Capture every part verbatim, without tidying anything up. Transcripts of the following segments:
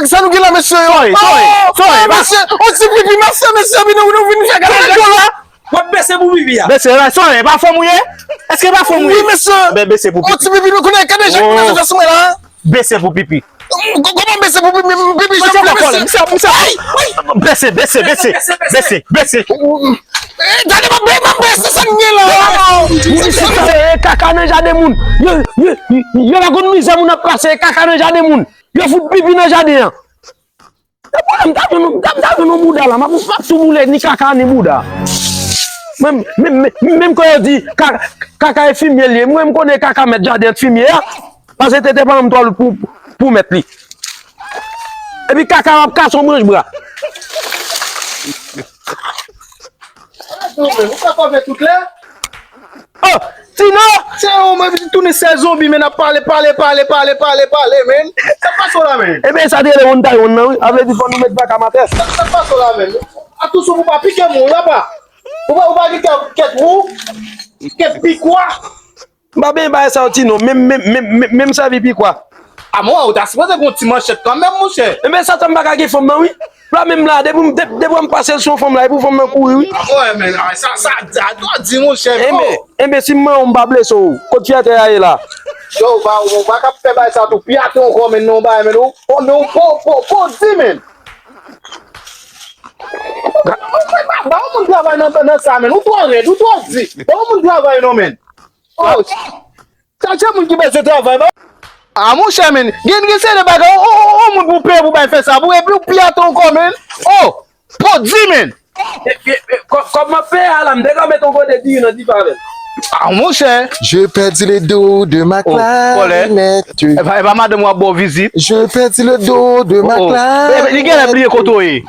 Sa nou gen la, mesye? Sòy, sòy, sòy, mesye, on ti pipi, mesye, mesye, vin, nou, nou vin fè gade yo la. W ap bese pou pipi a. Bese la, sòy, e pa fanm ou ye? Èske e pa fanm ou ye? Wi, mesye. Ben, bese pou pipi. On ti pipi, nou konnen, gade jan nou fè sou mwen la. Bese pou pipi. Kòman bese pou pipi? Pipi, jan pou bese. Misye, misye, bese, bese, bese, bese, bese. Gade, m ap bese, sa n gen la. Misye, kaka nan jaden moun. Yo, yo, yo pa konn mizè moun ap pase, kaka nan jaden moun. Yo fout pipi nan jaden an. Depi lè m ta jwenn, m ta, m ta jwenn yon bouda la, m ap, m ap tou boule ni kaka ni bouda. Mwen, menm, menm, menm kan yo di ka-, kaka e fimye l ye, mwen m konnen kaka mèt jaden an t fimye a. Paske tete pa janm twò lout pou, pou mèt li. Epi kaka ap kase yon branch bra. Ou pa kòve tout lè? Oh, Tino! Se yon mwen vin tounen sè zonbi, men ap pale, pale, pale, pale, pale, pale, men. Sa pase w la, men? Ebyen, sa te rele Wonn Taiwan nan, wi. A vle di fò nou met vaka m atè. Sa, sa pase w la, men? Atousan pou pa pike moun, wi, apa. Ou pa, ou pa gen kè, kè twou, kè pikwa. M pa benyen bagay sa yo, Tino. Menm, menm, menm, menm, menm sèvi pikwa. A, mwen, ou ta sipoze gen yon ti manchèt kanmenm, monchè. Enben, sa fè m pa ka gen fanm nan, wi. La menm la, depi m, de-, depi m pase l sou yon fanm la, epi fanm nan kouri, wi. A, mwen, men, a, sa, sa, sa, sa di, monchè, men. Enben, enben, si m manyen w, m pa blese w. Kot fyète a ye la? Yo, ou pa, ou pa ka fè bagay sa tou. Pyate ankò, men, non, bagay, men, ou, ou, men, ou, po, po, po, di, men. Ba, ba, ba yon moun travay nan, nan sa, men. Ou twò rèd, ou twò di. Ba yon moun travay, non, men. Oh, chache moun ki bezwen travay, ba. A, monchè, men. Gen, gen seri de bagay. Oh, oh, oh, oh, moun pou peye pou bay fè sa. Pou, epi ou pyate ankò, men. Oh, podi, men. E, e, e, kò-, kòb m ap peye a la, m te ka met yon kote diri nan dife avè l. A, monchè. Je perdis le dos de ma clarinette. E pa, e pa madanm w ap ba w vizit. Je perdis le dos de ma clarinette. Oh, oh. E, e, li genlè bliye kote w ye.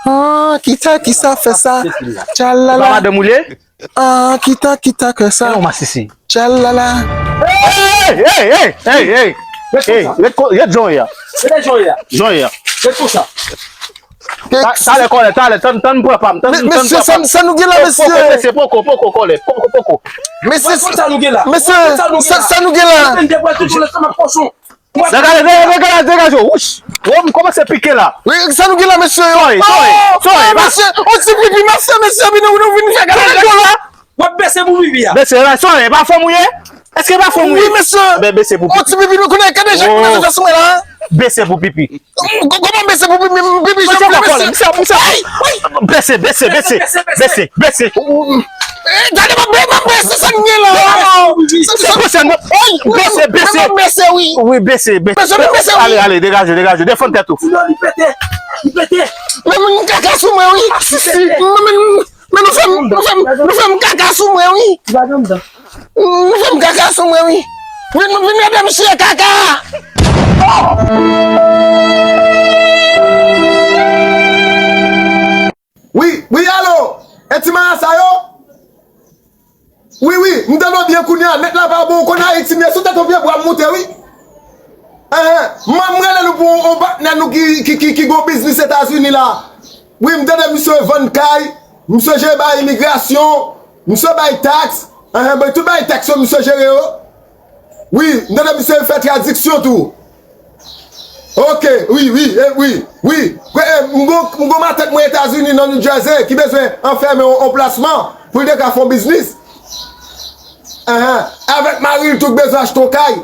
Ah, kisa, kisa fè sa? Tchalala. E pa madanm ou l ye? Ah, kita, kita ke sa. E non, masisi. Tchalala. Hey, hey, hey, hey, hey. Ret konsa. Ret ko-, ret jan w ye a. Ret jan w ye a. Jan w ye a. Ret konsa. Ta-, talè kòlè, talè, tann, tann pran pa m, tann, tann pran pa m. Mesye, sa, sa nou gen la, mesye? Poko, mesye, poko, poko, kòlè, poko, poko. Mesye, sa nou gen la? Mesye, sa, sa nou gen la? Mwen te pran tout lè sa m ap kochon. Degaje, degaje, degaje, degaje. Wouch. Wou, m kòmanse pike la. Wi, sa nou gen la, mesye? Sòy, sòy, sòy, mesye, on ti pipi, mesye, mesye, vin, nou, nou vin fè gade yo la. W ap bese pou pipi a. Bese la, sòy, e pa fanm ou ye? Èske e pa fanm ou ye? Wi, mesye. Ben, bese pou pipi. On ti pipi, nou konnen, gade jan nou fè sou mwen la. Bese pou pipi. Kò-, kòman bese pou pipi, pipi, jan pou bese? Misye, misye. Bese, bese, bese. Bese, bese. Eh, gade, m ap, m ap bese, sa n gen la. Se, se, se, bese, bese. Wi, bese, bese. Bese, bese, wi. Ale, ale, degaje, degaje. Defann tèt ou. Sinon, li pete. Li pete. Men, men, kaka sou mwen, wi. Men, men, men nou fè m, nou fè m, nou fè m kaka sou mwen, wi. Nou fè m kaka sou mwen, wi. Vin, vin ede m siye kaka. Wi, wi, alo! E ti marasa yo? Wi, wi, m tande w byen kounye a, nèt la pa bon, ou konn Ayiti m ye, sou tèt yon pye bwa m moute, wi. Enhen, m, m rele nou pou yon, yon patnè nou ki, ki, ki, ki gon biznis Etazini la. Wi, m tande misye vann kay, misye jere bagay imigrasyon, misye bay taks, enhen, bay tout bagay taks yo, misye jere yo. Wi, m tande misye fè tradiksyon tou. Ok, wi, wi, eh, wi, wi. Kwe, eh, m gon, m gon matant mwen Etazini nan New Jersey ki bezwen anfèmen yon, yon plasman pou l te ka fè yon biznis. Enhen. Avèk mari l tou k bezwen achte yon kay.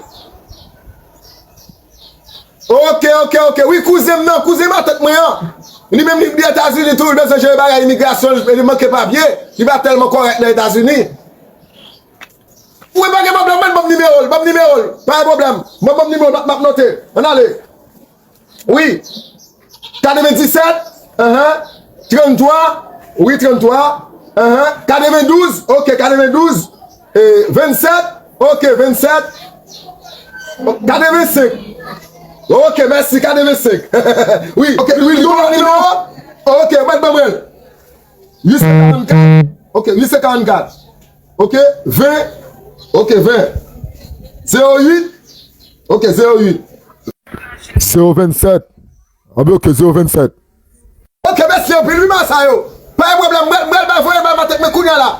Ok, ok, ok. Wi, kouzen m nan, kouzen matant mwen an. Li menm li, li Etazini tou, li bezwen jere bagay imigrasyon, li, li manke papye. Li pa tèlman kòrèk nan Etazini. Wi, pa gen pwoblèm, mwen ban m nimewo l, ban m nimewo l. Pa gen pwoblèm. Mwen ban m nimewo l, m ap, m ap note. Ann ale. Wi. Katrevenndisèt, enhen, tranntwa, wi, tranntwa, enhen, katrevendouz, ok, katrevendouz, e, vennsèt, ok, vennsèt, katrevensenk. Ok, mèsi, katrevensenk. Wi, ok, wi, wi, nimewo. Ok, mwen ban mwen l. Uit san karannkat. Ok, uit san karannkat. Ok, ven. Ok, ven. Zewo uit. Ok, zewo uit. Zewo vennsèt. Anben, ok, zewo vennsèt. Ok, mèsi anpil, wi, masa yo. Pa gen pwoblèm, mwen, mwen, mwen voye bay matant mwen kounye a la.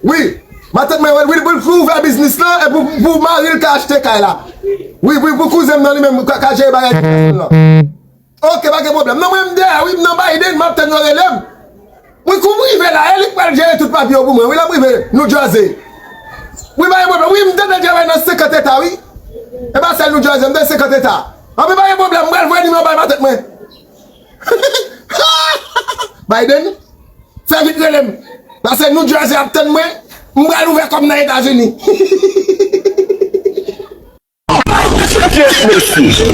Wi, matant mwen, wi, wi, pou, pou ouvè biznis lan, e pou, pou mari l ka achte kay la. Wi, wi, pou kouzen m nan li menm, ka, ka jere bagay edikasyon l lan. Ok, pa gen pwoblèm. Non, mwen m dèyè, wi, m nan Biden, m ap tann yo rele m. Wi, kou m rive la, e li k pral jere tout papye yo pou mwen. Wi, lè m rive New Jersey. Wi, pa gen pwoblèm. Wi, m tande travay nan senkant eta, wi. E pa sèl New Jersey, m tande senkant eta. Anpi pa gen pwoblèm, m pral voye nimewo bay matant mwen. Biden, fè vit rele m. Paske New Jersey ap tann mwen, m pral ouvè kò m nan Etazini. Kiyès mesye?